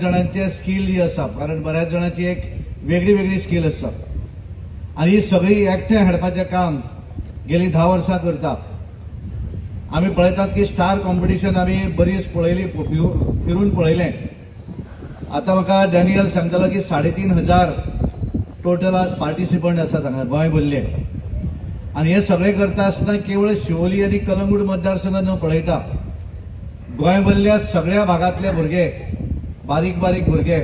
जाणांचे skill जी आसा, कारण बऱ्याच जाणांची एक वेगळी वेगळी स्कील आसा आनी ही सगळी एकठांय हाडपाचें काम गेली 10 वर्सां करता. आमी पळयतात की स्टार कॉम्पिटिशन आमी बरीच पळयली, फिरून पळयलें. आतां म्हाका डॅनियल सांगतालो की 3500 टोटल आज पार्टिसिपंट आसात हांगा गोंय भरले. आनी हे सगळें करता आसतना केवळ शिवोली आनी कलंगूट मतदारसंघ न पळयता गोंय भरल्या सगळ्या भागांतले भुरगे, बारीक बारीक भुरगे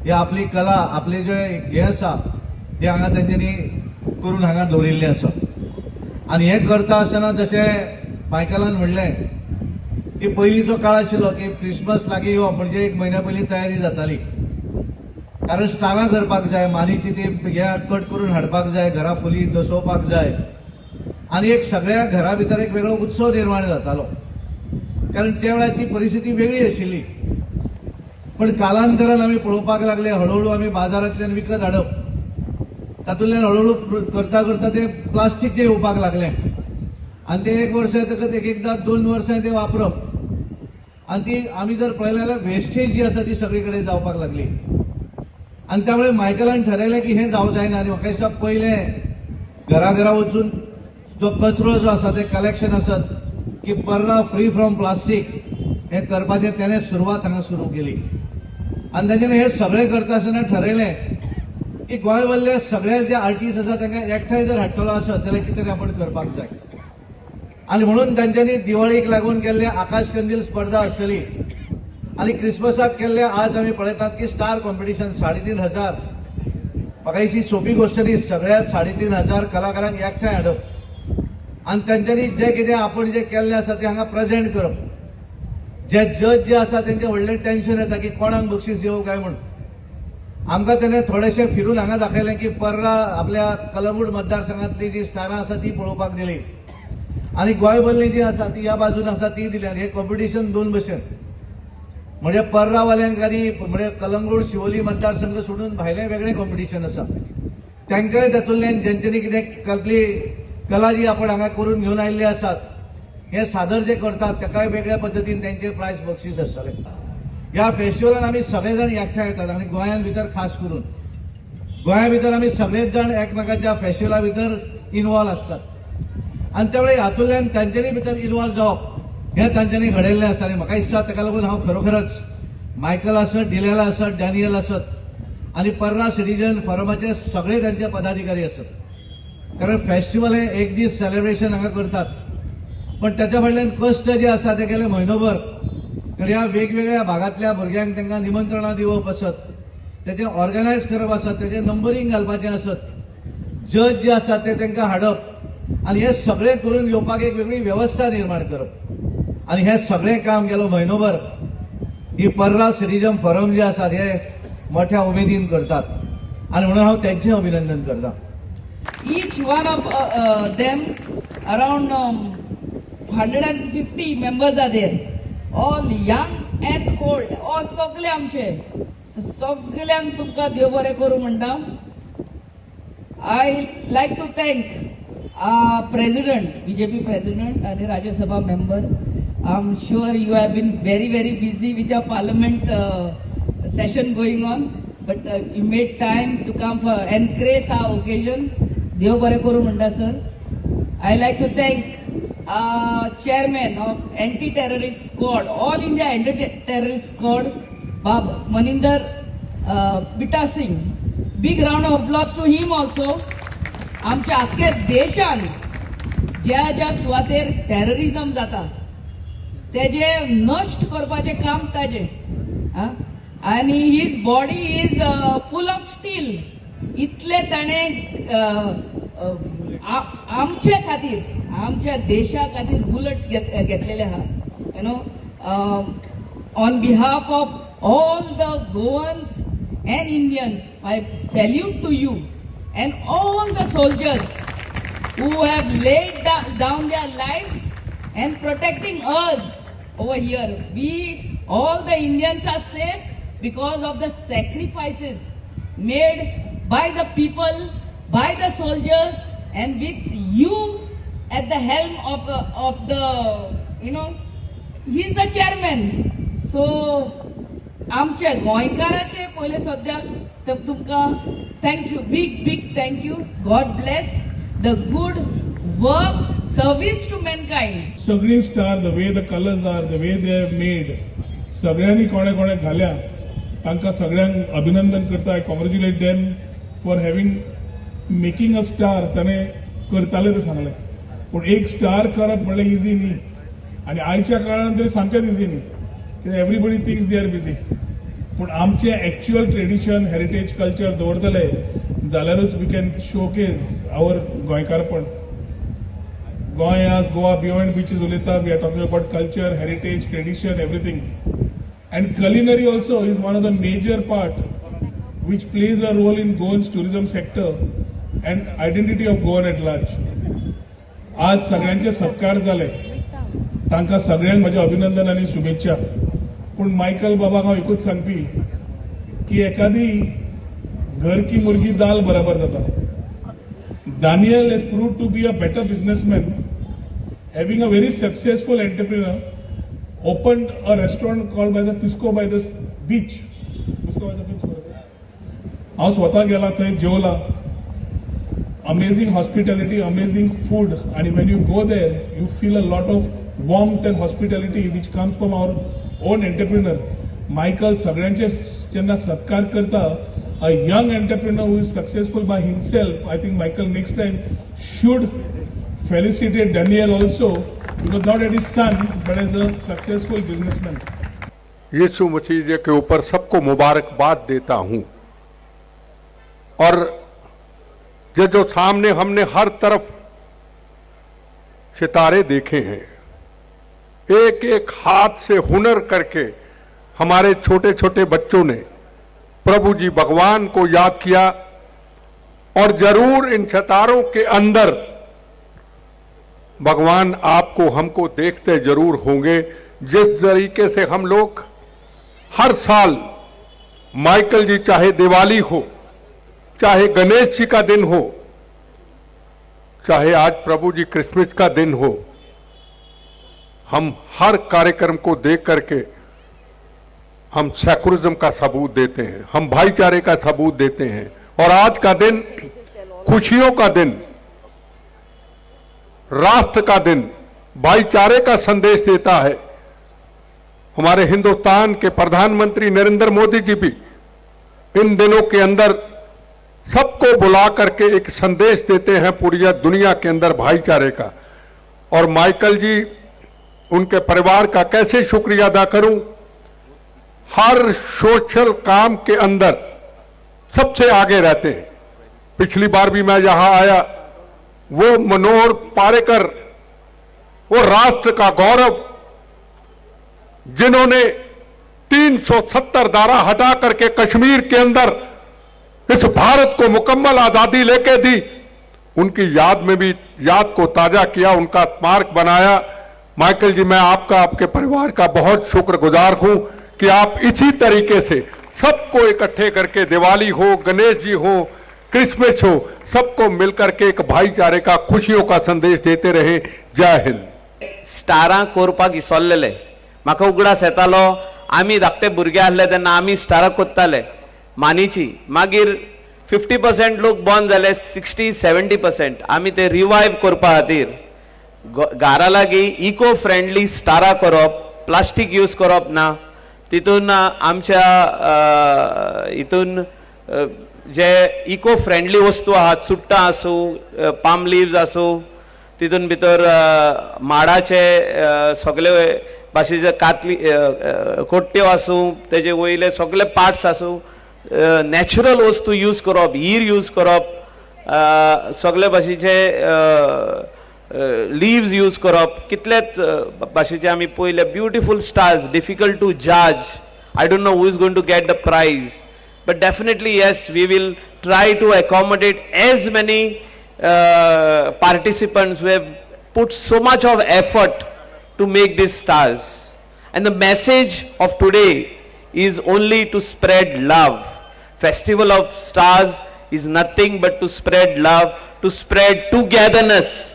हे आपली कला, आपले जे हे आसा, हे हांगा तेंच्यांनी करून हांगा दवरिल्लें आसा. आनी हें करता आसतना जशें मायकलान म्हणलें की पयलींचो काळ आशिल्लो की क्रिसमस लागीं येवप म्हणजे एक म्हयन्या पयलीं तयारी जाताली, कारण स्टारां करपाक जाय, मानीची ती हे कट करून हाडपाक जाय, घरा फुली दसोवपाक जाय आनी एक सगळ्या घरा भितर एक वेगळो उत्सव निर्माण जातालो, कारण त्या वेळाची परिस्थिती वेगळी आशिल्ली. पण कालांतरान आमी पळोवपाक लागले, हळुहळू आमी बाजारांतल्यान विकत हाडप, तातूंतल्यान हळुहळू करता करता ते प्लास्टीकचें येवपाक लागलें आनी ते एक वर्स येतकच एक एकदां 2 वर्सां ते वापरप आनी ती आमी जर पळयलें जाल्यार वेस्टेज जी आसा ती सगळी कडेन जावपाक लागली. आनी त्यामुळे मायकलान ठरयलें की हें जावं जायना आनी म्हाका दिसता पयलें घरा घरा वचून जो कचरो जो आसा ते कलेक्शन आसत की पर्रा फ्री फ्रॉम प्लास्टीक हें करपाचें तेणें सुरवात हांगा सुरू केली. आनी तेंच्यांनी हें सगळें करता आसतना ठरयलें की गोंय भरले सगळे जे आर्टिस्ट आसा तांकां एकठांय जर हाडटलो आसत जाल्यार कितें तरी आपण करपाक जाय. आनी म्हणून तांच्यांनी दिवाळीक लागून केल्ले आकाश कंदील स्पर्धा आसतली आनी क्रिसमसाक केल्ले आज आमी पळयतात की स्टार कॉम्पिटिशन 3500. म्हाका दिसता सोपी गोश्ट न्ही सगळ्या 3500 कलाकारांक एकठांय हाडप आनी तांच्यांनी जे कितें आपण जे केल्लें आसा तें हांगा प्रेजेंट करप. जे जज जे आसा तेंचें व्हडलें टेन्शन येता की कोणाक बक्षीस येवं काय म्हूण. आमकां तेणें थोडेशें फिरून हांगा दाखयलें की पर्रा आपल्या कलंगूट मतदारसंघातली जी स्टारां आसा ती पळोवपाक दिली आनी गोंय भरली जी आसा ती ह्या बाजून आसा ती दिली. आनी हें कॉम्पिटिशन दोन भशेन, म्हणजे पर्रावाल्यांक आनी म्हणजे कलंगूट शिवोली मतदारसंघ सोडून भायलें वेगळें कॉम्पिटिशन आसा, तांकांय तातूंतल्यान जेंच्यांनी कितें आपली कला जी आपण हांगा करून घेवन आयिल्ले आसात हे सादर जे करतात ताकाय वेगळ्या पद्दतीन तेंचे प्रायज बक्षीस आसतलें. ह्या फेस्टिवलान आमी सगळे जाण एकठांय येतात आनी गोंयान भितर, खास करून गोंया भितर आमी सगळेच जाण एकमेकाच्या फेस्टिवला भितर इनवॉल्व आसतात आनी त्यावेळी हातूंतल्यान तांच्यांनी भितर इनवॉल्व जावप हें तांच्यांनी घडयल्लें आसा. आनी म्हाका दिसता ताका लागून हांव खरोखरच मायकल आसत, डिलेला आसत, डॅनियल आसत आनी पर्रा सिटीजन फोरमाचे सगळे तांचे पदाधिकारी आसत, कारण फेस्टिवल हें एक दीस सेलिब्रेशन हांगा करतात, पण त्याच्या फाटल्यान कश्ट जे आसा ते गेले म्हयनोभर, कारण ह्या वेगवेगळ्या भागांतल्या भुरग्यांक तांकां निमंत्रणां दिवप आसत, तेचें ऑर्गनायज करप आसत, तेचें नंबरींग घालपाचें आसत, जज जे आसात ते तांकां हाडप आनी हें सगळें करून घेवपाक एक वेगळी वेवस्था निर्माण करप. आनी हें सगळें काम गेलो म्हयनोभर ही पर्रा सिटीजन फोरम जे आसात हे मोठ्या उमेदीन करतात आनी म्हणून हांव तेंचें अभिनंदन करता. Each one of them, around 150 members are there, all young and old, all सगळे आमचे. So, सगळ्यांक तुमकां देव बरें करूं म्हणटा. I like to thank president, BJP president आणि Rajya Sabha member. I am sure you have been very very busy with your parliament session going on, but you made time to come for and grace our occasion. देव बरें करूं म्हणटा sir. I like to thank chairman of Anti Terrorist Squad, All India Anti Terrorist Squad, Bab Maninder Bitta Singh. Big round of applause to him also. आमच्या अख्ख्या देशान ज्या ज्या सुवातेर टेररिझम जाता तेजे नश्ट करपाचें काम ताजें. आनी his body is full of steel. इतले ताणें आमचे खातीर, आमच्या देशा खातीर बुलेट्स घेतलेले आहा. On behalf of all the Goans and Indians, I salute to you and all the soldiers who have laid down their lives and protecting us over here. We, all the Indians, are safe because of the sacrifices made by the people, by the soldiers, and with you at the helm of the, he's the chairman. So, आमच्या गोंयकाराचे पयले सद्याक तर तुमकां thank you, big big thank you. God bless the good work, service to mankind. सगळी star, the way the colours are, the way they have made, सगळ्यांनी कोणे कोणे घाल्या, तांकां सगळ्यांक अभिनंदन करता. I congratulate them for having making a star. ताणें करताले ते सांगलें, पूण एक स्टार करप म्हणल्यार इजी न्ही आनी आयच्या काळान तरी सामकेंच इजी न्ही, कित्याक everybody thinks they are busy. पूण आमचें एक्च्युअल ट्रेडिशन, हेरिटेज, कल्चर दवरतले जाल्यारूच we can showcase our गोंयकारपण. गोंय आज गोवा बियॉन्ड बिचीस उलयता. We are talking about culture, heritage, tradition, everything, and culinary also is one of the major part which plays a role in Goan's tourism sector and identity of Goan at large. आज सगळ्यांचे सत्कार जाले, तांकां सगळ्यांक म्हजें अभिनंदन आनी शुभेच्छा. पूण मायकल बाबाक हांव एकूच सांगपी की एखादी घर की मुर्गी दाल बराबर जाता. Daniel has proved to be a better businessman, having a very successful entrepreneur, opened a restaurant called by the Pisco by the Beach. Pisco by the Beach. हांव स्वता गेला थंय, जेवला. अमेझींग हॉस्पिटॅलिटी, अमेझींग फूड, आणि when you go there you feel a lot of warmth and hospitality which comes from our own entrepreneur. Michael सगळ्यांचे जेन्ना सत्कार करता, a young entrepreneur who is successful by himself, I think Michael next time should felicitate Daniel also, because not as his son but as a successful businessman. यीशु मसीह जी K ऊपर सबको मुबारकबाद देता हूं और ये जो सामने हमने हर तरफ सितारे देखे हैं, एक एक हाथ से हुनर करके हमारे छोटे छोटे बच्चों ने प्रभु जी भगवान को याद किया और जरूर इन सितारों के अंदर भगवान आपको हमको देखते जरूर होंगे। जिस तरीके से हम लोग हर साल माइकल जी, चाहे दिवाली हो, चाहे गणेश जी का दिन हो, चाहे आज प्रभु जी क्रिसमस का दिन हो, हम हर कार्यक्रम को देख करके हम सेकुलरिज्म का सबूत देते हैं, हम भाईचारे का सबूत देते हैं और आज का दिन खुशियों का दिन, राष्ट्र का दिन, भाईचारे का संदेश देता है। हमारे हिंदुस्तान के प्रधानमंत्री नरेंद्र मोदी जी भी इन दिनों के अंदर सबको बुला करके एक संदेश देते हैं पूरी दुनिया के अंदर भाईचारे का। और माइकल जी, उनके परिवार का कैसे शुक्रिया अदा करूं, हर सोशल काम के अंदर सबसे आगे रहते हैं। पिछली बार भी मैं यहां आया, वो मनोहर पारिकर, वो राष्ट्र का गौरव, जिन्होंने 370 धारा हटा करके कश्मीर के अंदर इस भारत को मुकम्मल आजादी लेके दी, उनकी याद में भी याद को ताजा किया, उनका स्मारक बनाया। माइकल जी, मैं आपका, आपके परिवार का बहुत शुक्रगुजार हूं कि आप इसी तरीके से सबको इकट्ठे करके दिवाली हो, गणेश जी हो, क्रिसमस हो, सबको मिलकर के एक भाईचारे का, खुशियों का संदेश देते रहे। जय हिंद। स्टारां करपाक विसरलेले. म्हाका उगडास येतालो, आमी धाकटे भुरगे आसले तेन्ना आमी स्टारां कोत्ताले मानीची. मागीर 50% लोक बंद जाले, 60-70%. आमी ते रिवायव करपा खातीर घरा लागीं इको फ्रेंडली स्टारां करप, प्लास्टीक यूज करप ना. तितून आमच्या हितून जे इको फ्रेंडली वस्तू आहात, चुट्टां आसूं, पाम लिव्स आसूं, तितून भितर माडाचे सगळे भाशेचे कातली कोट्ट्यो आसूं, तेजे वयले सगळे पार्ट्स आसूं, नॅचरल वस्तू यूज करप, हीर यूज करप, सगळे भाशेचे लिव्स यूज करप. कितलेच भाशेचे आमी पयले beautiful stars. Difficult to judge. I don't know who is going to get the prize, but definitely yes, we will try to accommodate as many participants who have put so much of effort to make these stars. And the message of today is only to spread love. Festival of Stars is nothing but to spread love, to spread togetherness,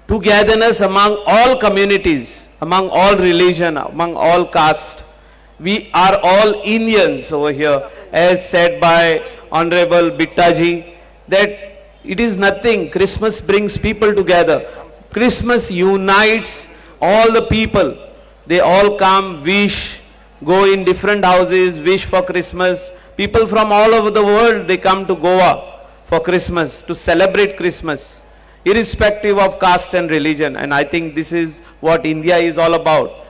togetherness among all communities, among all religion, among all caste. We are all Indians over here, as said by Honorable Bitta ji, that it is nothing. Christmas brings people together. Christmas unites all the people. They all come, wish, go in different houses, wish for Christmas. People from all over the world, they come to Goa for Christmas, to celebrate Christmas, irrespective of caste and religion. And I think this is what India is all about.